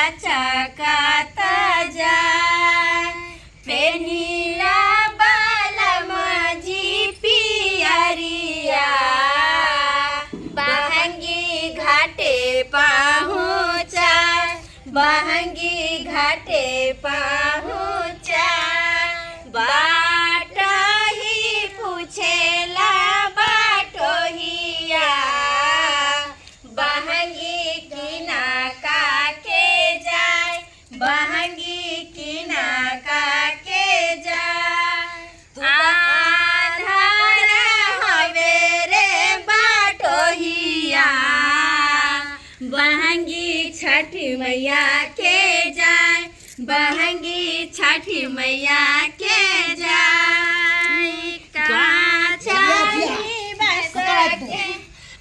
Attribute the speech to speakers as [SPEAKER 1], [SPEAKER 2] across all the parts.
[SPEAKER 1] लचकत जाय पेनिला बालम जी पियरिया बहंगी घाटे पहुँचा बहंगी घाटे पहुँचा बाटही पूछेला बाटोहिया बहंगी किना काके जाय बहंगी किना काके जाय आन्हार हवे रे बाटोहिया बहंगी छठी मैया के जाय बहंगी छठी मैया के जाय काचा बस के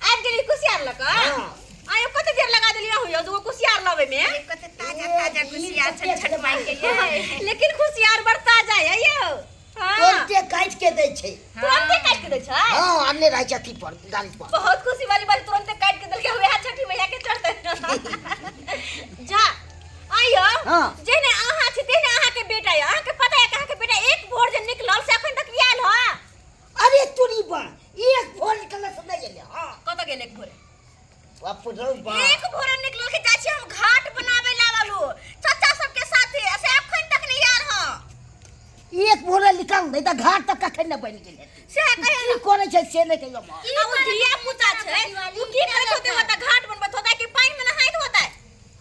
[SPEAKER 1] आबि गेली कुसियार लऽ कऽ आयो कते देर लगा देलियै हो दूगो कुसियार लबै में
[SPEAKER 2] कते ताजा ताजा कुसियार छठ छठ माई के ये
[SPEAKER 1] लेकिन कुसियार बड़ ताजा है यौ हाँ
[SPEAKER 3] तुरंते काटि के दै छै
[SPEAKER 1] तुरंते काटि के दै छै
[SPEAKER 3] हँ आनने रहै छै अथी पर गाड़ी पर
[SPEAKER 1] बहुत खुशी वाली बात तुरंते काटि के देलकै वएह छठी मैया के चढ़ते जा आइयो
[SPEAKER 3] हाँ।
[SPEAKER 1] जेने अहाँ छी तेने अहाँ के बेटा यऽ अहाँ के पता है कि अहाँ के बेटा एक भोर जे निकलल से अखन तक आयल ह
[SPEAKER 3] अरे तोरी बा एक भोर निकलला से नहि एलै हँ
[SPEAKER 1] कतऽ गेल एक भोरे
[SPEAKER 3] बाप रौ बा
[SPEAKER 1] एक भोरे निकलल के जाइ छी हम घाट बनावे लागलू चाचा सबके साथे से अखन तक नहीं आयल ह
[SPEAKER 3] एक भोरे निकल नहि तऽ घाट तक कखन नहि बनि गेलै
[SPEAKER 1] से कहे
[SPEAKER 3] की करै छै से नहि कहियो माँ
[SPEAKER 1] आ ओ धिया पुता छै ओ की करैत होतै ओतऽ घाट बनबैत होतै कि पानि मे नहाइत होतै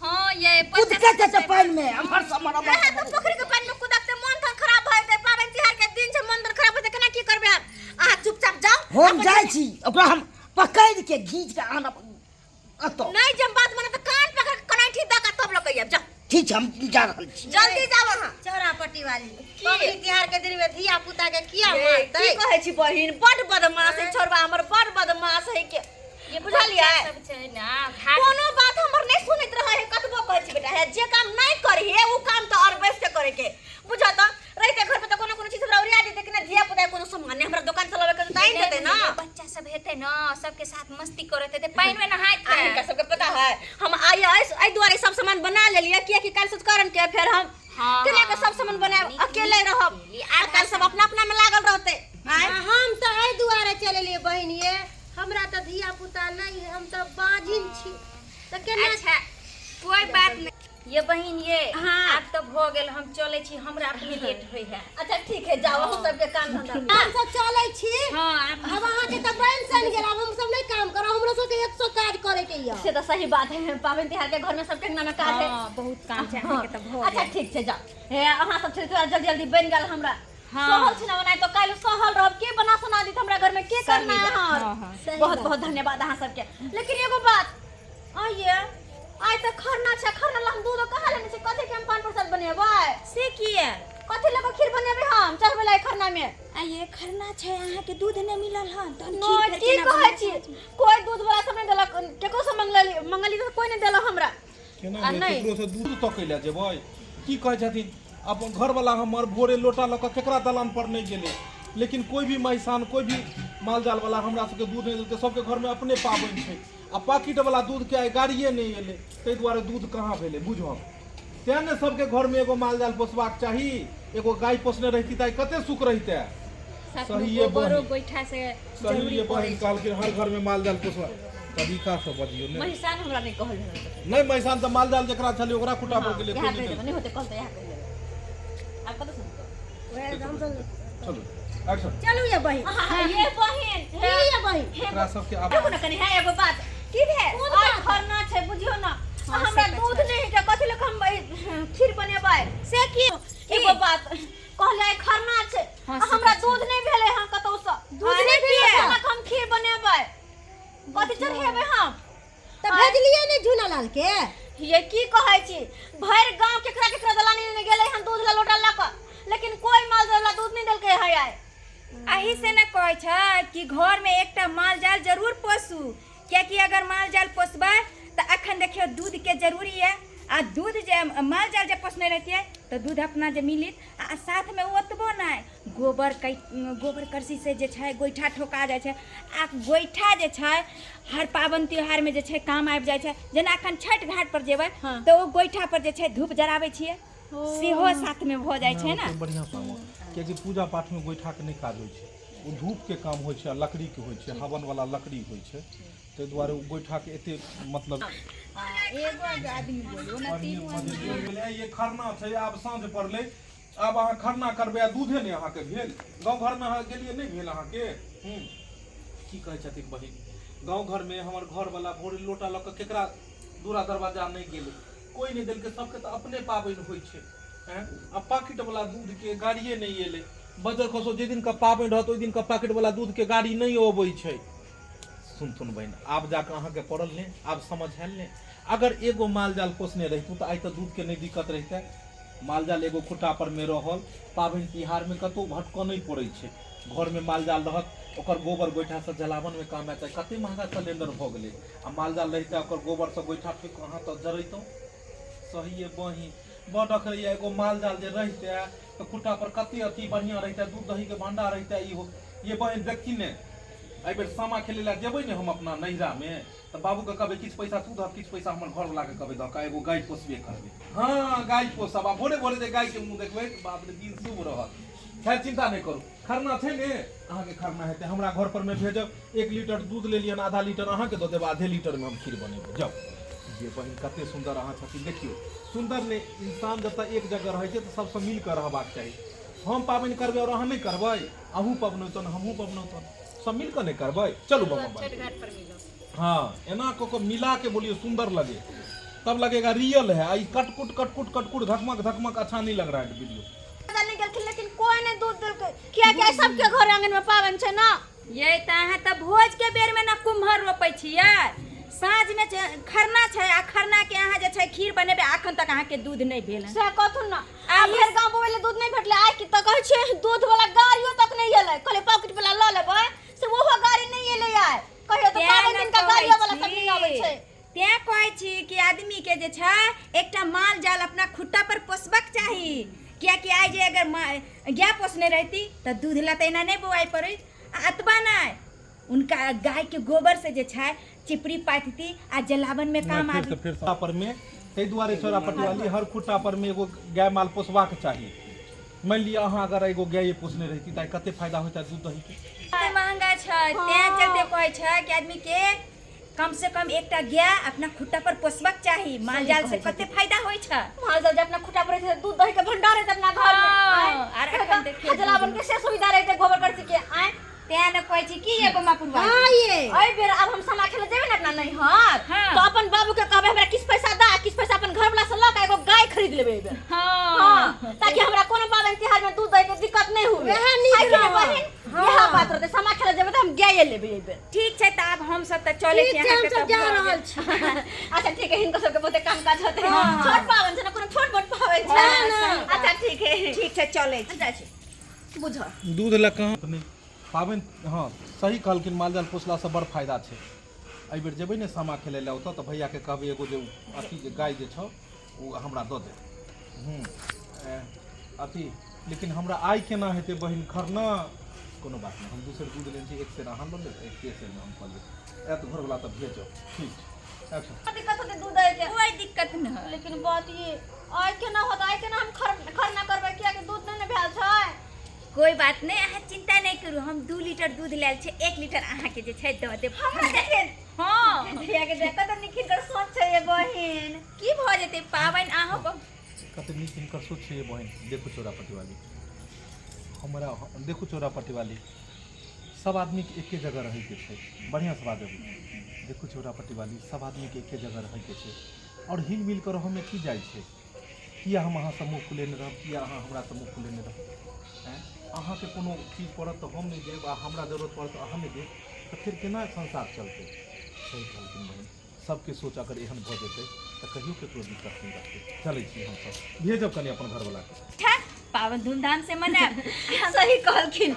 [SPEAKER 2] हाँ ये
[SPEAKER 3] कुदके छै तऽ पानि मे अमर समर अमर
[SPEAKER 1] रहे तऽ पोखरि के पानि मे कुदकतै मन तन खराब भऽ जेतै पाबनि तिहार के दिन छै मन तन खराब होतै केना की करबै आब अहाँ चुपचाप जाउ
[SPEAKER 3] हम जाइ छी ओकरा हम पकड़ि के घीच के आनब एतऽ
[SPEAKER 1] नहि जब बात मानब तऽ कान पकड़ के कनैठी दऽ कऽ तब लऽ कऽ आयब जाउ
[SPEAKER 3] ठीक छै हम जा रहल छी
[SPEAKER 1] जल्दी जाउ अहाँ
[SPEAKER 4] चौरा पट्टी वाली
[SPEAKER 1] की?
[SPEAKER 4] पबनी तिहार के दिन में धिया पुता के किया
[SPEAKER 1] ये,
[SPEAKER 4] मारतै
[SPEAKER 1] की कहै छी बहिन बड बदमाश है छोड़बा हमर बड बदमाश है के
[SPEAKER 2] ये
[SPEAKER 1] बुझलियै
[SPEAKER 2] बच्चा सब छै ना घाट
[SPEAKER 1] कोनो बात हमर नहीं सुनैत रहे है कतबो कहै छी बेटा हे जे काम नहीं करी है उ काम तो और बैस के करे के बुझ त रहिते घर पे त कोनो कोनो चीज हमरा ओरिया देते कि ना धिया पुता के कोनो सामान नहीं हमरा दुकान चलावे के तो नहीं देते ना
[SPEAKER 2] बच्चा सब हेतै ना सबके साथ मस्ती करैत हेतै पानि में नहाइत
[SPEAKER 1] आ हिनका सबके पता है हम आइ एहि दुआरे सब सामान बना लेलियै कियाकि काल्हि संस्करण के फेर हम
[SPEAKER 2] हाँ,
[SPEAKER 1] केना के
[SPEAKER 2] हाँ।
[SPEAKER 1] सब सामान बनायब
[SPEAKER 2] नीक-
[SPEAKER 1] अकेले
[SPEAKER 2] नीक
[SPEAKER 1] रहब
[SPEAKER 2] केली।
[SPEAKER 1] आ काल्हि सब अपना अपना में लागल रहते आँय
[SPEAKER 4] आ हम तऽ एहि दुआरे चलि एलियै बहिन ये हमरा तऽ धिया पुता नहि है हम तऽ बाझिन छी तऽ केना
[SPEAKER 2] अच्छा कोई बात नहीं ये बहिन ये
[SPEAKER 1] हाँ।
[SPEAKER 2] आब तऽ भऽ गेल हम चलै छी हमरा अपने लेट होइ है
[SPEAKER 1] अच्छा ठीक है जाओ हम सबके काम धंधा
[SPEAKER 4] हम सब चलै छी
[SPEAKER 2] हाँ आब
[SPEAKER 4] आब अहाँके तऽ बनि सन गेल आब हम सब नहि काम करब हमरो सबके एक सौ काज करे के यऽ
[SPEAKER 1] से तो सही बात है पाबनि तिहार के घर में सबके अंगना में काज है
[SPEAKER 2] हाँ, बहुत काम छै अहाँके तऽ भऽ
[SPEAKER 1] अच्छा
[SPEAKER 2] गेल
[SPEAKER 1] ठीक छै जाओ हे अहाँ सब छै थोड़ा जल्दी जल्दी बनि गेल हमरा
[SPEAKER 2] हाँ।
[SPEAKER 1] सहल छै ना बनाए तो काल्हि सहल रहब के बना सुना दी हमरा घर में के करना है
[SPEAKER 2] हाँ, हाँ।
[SPEAKER 4] सही
[SPEAKER 1] बहुत
[SPEAKER 4] बात।
[SPEAKER 1] बहुत धन्यवाद अहाँ सबके लेकिन एगो बात आइए आइ तऽ खरना छै खरना ला हम दूध कहाँ लेने छै कथी के हम पान प्रसाद बनेबै
[SPEAKER 2] से किया
[SPEAKER 1] कथी लऽ कऽ खीर बनेबै हम चढ़बै ला खरना में
[SPEAKER 2] आ ये खरना छै अहाँके दूध नहि मिलल हन तहन
[SPEAKER 1] नहि
[SPEAKER 2] खीर फेर
[SPEAKER 1] की
[SPEAKER 2] केना
[SPEAKER 1] कहै
[SPEAKER 2] बनत?
[SPEAKER 1] छी कोई दूध वाला सब नहि देलक केकरो से मंगली मंगली तऽ कोई नहि देलक हमरा
[SPEAKER 5] केना
[SPEAKER 1] आ
[SPEAKER 5] भेल?
[SPEAKER 1] नहि।
[SPEAKER 5] केकरोसँ दूध तकै लए जेबै की कहै छथिन अपन घरवला हमर भोरे लोटा लऽ कऽ केकरा दलान पर नहि गेलै लेकिन कोइ भी महिसान कोइ भी माल जाल वाला हमरा सबके दूध नहि देलकै सबके घरमे अपने पाबनि छै आ पाकिट वाला दूधके आइ गाड़िए नहि एलै ताहि दुआरे दूध कहाँ भेलै बुझब तेँ ने सबके घरमे एगो माल जाल पोसबाक चाही एगो गाय पोसने रहिती तऽ आइ कते सुख रहितै
[SPEAKER 2] साथ में
[SPEAKER 5] सहिए
[SPEAKER 2] गोबरो
[SPEAKER 5] बहिन
[SPEAKER 2] गोइठा से
[SPEAKER 5] सही
[SPEAKER 2] जरूरी
[SPEAKER 5] ये
[SPEAKER 2] पड़ै
[SPEAKER 5] बहिन
[SPEAKER 2] छै
[SPEAKER 5] कहलखिन हर घरमे माल जाल पोसबा तरीका से बजियौ ने
[SPEAKER 1] महिसान हमरा नहि कहल रहल
[SPEAKER 5] नहि महिसान तऽ माल जाल जकरा छलै ओकरा खुटा पर गेलै
[SPEAKER 1] इएह
[SPEAKER 5] कोइ
[SPEAKER 1] कहि
[SPEAKER 5] नहि
[SPEAKER 1] देबै नहि होतै कहल तऽ इएह कहि देबै आब कतऽ सुनतौ
[SPEAKER 4] वएह हम सब
[SPEAKER 5] चलू एक्शन
[SPEAKER 4] चलू ये बहिन
[SPEAKER 1] ये बहिन
[SPEAKER 4] की ये बहिन
[SPEAKER 5] एकरा सबके आब
[SPEAKER 1] रुकू ने कनि है एगो बात की भेल
[SPEAKER 4] कोन
[SPEAKER 1] आइ
[SPEAKER 4] बात?
[SPEAKER 1] खरना छै बुझियौ ने
[SPEAKER 2] हाँ,
[SPEAKER 1] हमरा
[SPEAKER 2] से तऽ
[SPEAKER 1] दूध
[SPEAKER 2] छै।
[SPEAKER 1] नहि है कथी लऽ कऽ हम ई खीर बनेबै
[SPEAKER 2] से की
[SPEAKER 1] एगो बात कहले आइ खरना छै
[SPEAKER 2] हाँ,
[SPEAKER 1] आ
[SPEAKER 2] से
[SPEAKER 1] हमरा
[SPEAKER 2] तऽ छै।
[SPEAKER 1] दूध नहि भेलै हँ कतौसँ
[SPEAKER 4] दूध नहि भेलै?
[SPEAKER 1] केना कऽ हम खीर बनेबै कथी चढ़ेबै हम
[SPEAKER 4] तऽ भेजलियै नहि झूना लाल के
[SPEAKER 1] ये की कहै छी भरि गांव केकरा केकरा दलानी ने गेलै हन दूध ला लोटा लऽ कऽ लेकिन कोई माल जाल ला दूध नहि देलकै है आइ
[SPEAKER 2] अही से ने कहै छै कि घरमे एकटा माल जाल जरूर पोसू कियाकि अगर माल जाल पोसबै तऽ अखन देखियौ दूधके जरूरी यऽ आ दूध जे माल जाल जे पोसने रहितियै तऽ दूध अपना जे मिलित आ साथमे ओतबो नहि, गोबर कै गोबर करसीसँ जे छै गोइठा ठोका जाइ छै आ गोइठा जे छै हर पाबनि त्योहारमे जे छै काम आबि जाइ छै। जेना एखन छठि घाटपर जेबै तऽ ओ गोइठापर जे छै धूप जराबै छियै, सेहो साथमे भऽ जाइ छै ने।
[SPEAKER 5] बढ़िआँ सामान, कियाकि पूजा पाठमे गोइठाके नहि काज होइ छै, ओ धूपके काम होइ छै आ लकड़ीके होइ छै, हवनवला लकड़ी होइ छै, ताहि दुआरे ओ गोइठाके एते मतलब।
[SPEAKER 2] एगो आदमी बोलू ना, तीनू आदमी।
[SPEAKER 5] ये खरना छै, आब साँझ पड़लै, आब अहाँ खरना करबै आ दूधे नहि अहाँके भेल। गाँव घरमे अहाँ गेलियै नहि भेल अहाँके? की कहै छथिन बहिन, गाँव घरमे हमर घरवला भोरे लोटा लऽ कऽ केकरा दूरा दरवाजा नहि गेलै, कोइ नहि देलकै, सबके तऽ अपने पाबनि होइ छै। आँय, आ पाकिटवला दूधके गाड़िए नहि एलै। बजर खसो, जाहि दिनका पाबनि रहत ओहि दिनका पाकिटवला दूधके गाड़ी नहि अबै छै। सुनथुन बहिन, आब जाकऽ अहाँके पड़ल नहि, आब समझ आयल नहि। अगर एगो माल जाल पोसने रहितहुँ तऽ आइ तऽ दूधके नहि दिक्कत रहितै। माल जाल एगो खुट्टा परमे रहल, पाबनि तिहारमे कतहु भटकऽ नहि पड़ै छै। घरमे माल जाल रहत, ओकर गोबर गोइठासँ जलावनमे काम आयत। कते महगा सिलेंडर भऽ गेलै, आ माल जाल रहितै ओकर गोबरसँ गोइठा ठोकि कऽ अहाँ तऽ जरैतहुँ। सहिए बहिन, बड्ड अखरैए। एगो माल जाल जे रहितै तऽ खुट्टा पर कते अथी बढ़िआँ रहितै, दूध दहीके भण्डार रहितै। इहो ये बहिन देखथिन ने, एहिबेर सामा खेलै लए जेबै ने हम अपना नैहरामे तऽ बाबूके कहबै किछु पैसा तू दहक, किछु पैसा हमर घरवलाके कहबै दऽ कऽ एगो गाय पोसबे करबै। हँ, गाय पोसब आ भोरे भोरे जे गायके मुँह देखबै तऽ बाप रे दिन शुभ रहत। खैर चिन्ता नहि करू, खरना छै ने, अहाँके खरना हेतै, हमरा घर पर मे भेजब। 1 लीटर दूध ले लियन, आधा लीटर अहाँके दऽ देब, आधे लीटरमे हम खीर बनेबै। जाउ। ये बहिन कते सुन्दर अहाँ छथिन, देखियौ सुन्दर ने इंसान जतऽ एक जगह रहै छै तऽ सबसँ मिल कऽ रहबाक चाही। हम पाबनि करबै आओर अहाँ नहि करबै? अहूँ पबनौतन, हमहूँ पबनौतन, सब मिल कऽ नहि करबै? चलू बाबा। हाँ, एना कऽ कऽ मिला के बोलिए, सुंदर लगे, तब लगेगा रियल है। आ ई कटकुट कटकुट कटकुट धकमक धकमक अच्छा नहीं लग रहा है वीडियो।
[SPEAKER 1] नहीं गेलखिन, लेकिन कोई नहीं दूध देलकै, कियाकि आइ सबके घर आंगन में पाबनि छै ना।
[SPEAKER 2] ये तऽ अहाँ तऽ भोज के बेर में ना कुम्हर रोपै छियै, साँझ में खरना छै आ खरना के अहाँ जे छै खीर बनेबै, अखन तक अहाँ के दूध नहि भेल हन।
[SPEAKER 1] से कहथुन ना, आ भरि गाँव बौएले दूध नहि भेटलै। आइ की तऽ कहै छियै दूध वाला गाड़ियो तक नहि एलै, कहलियै पॉकेट वाला लऽ लेबै, से ओहो गाड़ी नहि एलै आइ। कहियो तऽ
[SPEAKER 2] तें
[SPEAKER 1] पाबनि
[SPEAKER 2] ने
[SPEAKER 1] दिन का
[SPEAKER 2] कहै
[SPEAKER 1] गाड़ियो वाला सब
[SPEAKER 2] छी।
[SPEAKER 1] नहि अबै छै।
[SPEAKER 2] तें कहै छी कि आदमी के जे छै एकटा माल जाल अपना खुट्टा पर पोसबाक चाही, कियाकि आइ जे अगर गाय पोसने रहती तऽ दूध ला तऽ एना नहि बौआइ पड़ैत। आ एतबा नहि, उनका गाय के गोबर से जे छै चिपरी पाथती आ जलावन में काम
[SPEAKER 5] फेर
[SPEAKER 2] आबी।
[SPEAKER 5] से फेर से पर में ताहि दुआरे चौरा पटियाली हर खुट्टा पर में एगो गाय माल पोसबाक चाही। मानि लिअ अहाँ अगर एगो गाये पोसने रहिती तऽ आइ कते फायदा होइता दूध दही के।
[SPEAKER 2] कते महंगा छै, तें चलते कहै छै कि आदमी के कम से कम एकटा गाय अपना खुट्टा पर पोसबाक चाही। माल जाल से कते फायदा होइ छै।
[SPEAKER 1] माल जाल जे अपना खुट्टा पर रहै छै, दूध दही के भंडार रहै अपना घर में।
[SPEAKER 2] हाँ, आर एखन देखियौ
[SPEAKER 1] जलावन के से सुविधा रहै गोबर करसी के आय।
[SPEAKER 2] तें ने कहै छी कि एगो मापुरवा।
[SPEAKER 4] हाँ ये
[SPEAKER 1] एहि बेर आब हम सामा खेले जेबै ने अपना नैहर,
[SPEAKER 2] हाँ।
[SPEAKER 1] तो अपन बाबू के कहबै हमरा किछु पैसा दा, किछु पैसा अपन घर वाला से लऽ के एगो गाय खरीद लेबै एहि बेर।
[SPEAKER 2] हाँ।
[SPEAKER 1] हाँ, ताकि हमरा कोनो पाबनि तिहार में दूध दही के दिक्कत नहीं हुए।
[SPEAKER 4] वएह नीक
[SPEAKER 1] है कि नहीं
[SPEAKER 4] रहत।
[SPEAKER 1] बहिन? इएह बात रहतै, सामा खेले जेबै तऽ हम गाये लेबै एहि बेर।
[SPEAKER 2] ठीक छै, तऽ आब हम सब तऽ चलै
[SPEAKER 4] ठीक
[SPEAKER 2] छी,
[SPEAKER 4] छै, हम
[SPEAKER 2] अहाँके
[SPEAKER 4] सब
[SPEAKER 2] तऽ
[SPEAKER 4] जा
[SPEAKER 2] भऽ
[SPEAKER 4] रहल
[SPEAKER 2] गेल।
[SPEAKER 4] छी।
[SPEAKER 1] अच्छा ठीक है, हिनको सबके बहुते काम काज होतै।
[SPEAKER 2] हाँ।
[SPEAKER 1] छोट पाबनि छै ने, कोनो छोट मोट पाबनि छै।
[SPEAKER 2] हाँ, सही बात।
[SPEAKER 1] अच्छा ठीक है,
[SPEAKER 2] ठीक छै, चलै छी।
[SPEAKER 1] जाइ छी। बुझ
[SPEAKER 5] दूध लए कहाँ नहि पाबनि। हँ, सही कहलखिन, माल जाल पोसलासँ बड़ फायदा छै। एहिबेर जेबै ने सामा खेलै लए ओतऽ तऽ भैयाके कहबै एगो जे अथी जे गाय जे छौ ओ हमरा दऽ दे। अथी लेकिन हमरा आइ केना हेतै बहिन खरना? कोनो बात नहि, हम 2 सेर दूध लेने छी, 1 सेर अहाँ लऽ लेब, एक सेरमे हम कऽ लेब। आयत घरवला तऽ भेजब। ठीक छै, अच्छा।
[SPEAKER 1] दिक्कत होतै दूध दही के?
[SPEAKER 2] कोई दिक्कत नहि।
[SPEAKER 1] लेकिन बात ये आइ केना होतै, आइ केना हम खरना करबै, कियाकि दूध नहि ने भेल छै।
[SPEAKER 2] कोई बात नहीं, अहाँ चिंता नहीं करू, हम 2 लीटर दूध लायल छै, 1 लीटर अहाँके जे छै दऽ देब।
[SPEAKER 1] हमरा देखेन।
[SPEAKER 2] हाँ।
[SPEAKER 1] भैया के देख कत नीक हिनकर सोच छै ये बहिन।
[SPEAKER 2] की भऽ जेतै पाबनि अहाँ
[SPEAKER 5] कते नीक हिनकर सोच छै ये बहिन। देखू चौरा पटिवाली, हमरा देखू चौरा पटिवाली, सब आदमीके एके जगह रहैके छै। बढ़िआँसँ बाजब। देखू चौरा पटिवाली, सब आदमीके एके जगह रहैके छै आओर हिल मिल कऽ रहऽमे की जाइ छै? किया हम अहाँसँ मुँह फुलेने रहब? किया अहाँ हमरासँ मुँह फुलेने रहब? आँय, अहाँके कोनो चीज पड़त तऽ हम नहि देब, आ हमरा जरूरत पड़त तऽ अहाँ नहि देब, तऽ फेर केना संसार चलतै? सही कहलखिन बहिन, सबके सोच अगर एहन भऽ जेतै तऽ कहियो ककरो दिक्कत नहि रहतै। चलै छी हमसब, भेजब कनि अपन घरवलाके।
[SPEAKER 2] ठीक। पाबनि धूमधाम से मनायब।
[SPEAKER 1] सही कहलखिन,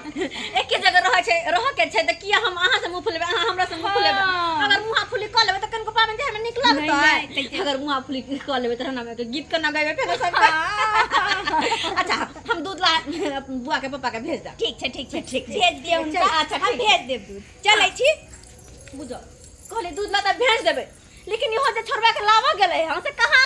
[SPEAKER 1] एके जगह रहै छै, रहऽ के छै तऽ किया हम अहाँ से मुँह फुलेबै, अहाँ हमरा से मुँह फुलेबै?
[SPEAKER 2] हाँ।
[SPEAKER 1] अगर मुँह फुली कऽ लेबै तऽ कनको पाबनि तिहारमे नीक
[SPEAKER 2] नहि,
[SPEAKER 1] लगतै?
[SPEAKER 2] नहि,
[SPEAKER 1] अगर मुँह फुली कऽ लेबै तऽ हमरा गीत केना गैबै फेर सब? अच्छा, हम दूध ला बुआ के पप्पा के भेज देब।
[SPEAKER 2] ठीक छै, ठीक छै, ठीक भेज दियौ हुनका।
[SPEAKER 1] अच्छा,
[SPEAKER 2] हम
[SPEAKER 1] ठीक।
[SPEAKER 2] भेज देब दूध, चलै छी।
[SPEAKER 1] बुझो कहली दूध ला तऽ भेज देबै, लेकिन इहो जे छोड़बा के लाबऽ गेलै हँ से कहाँ?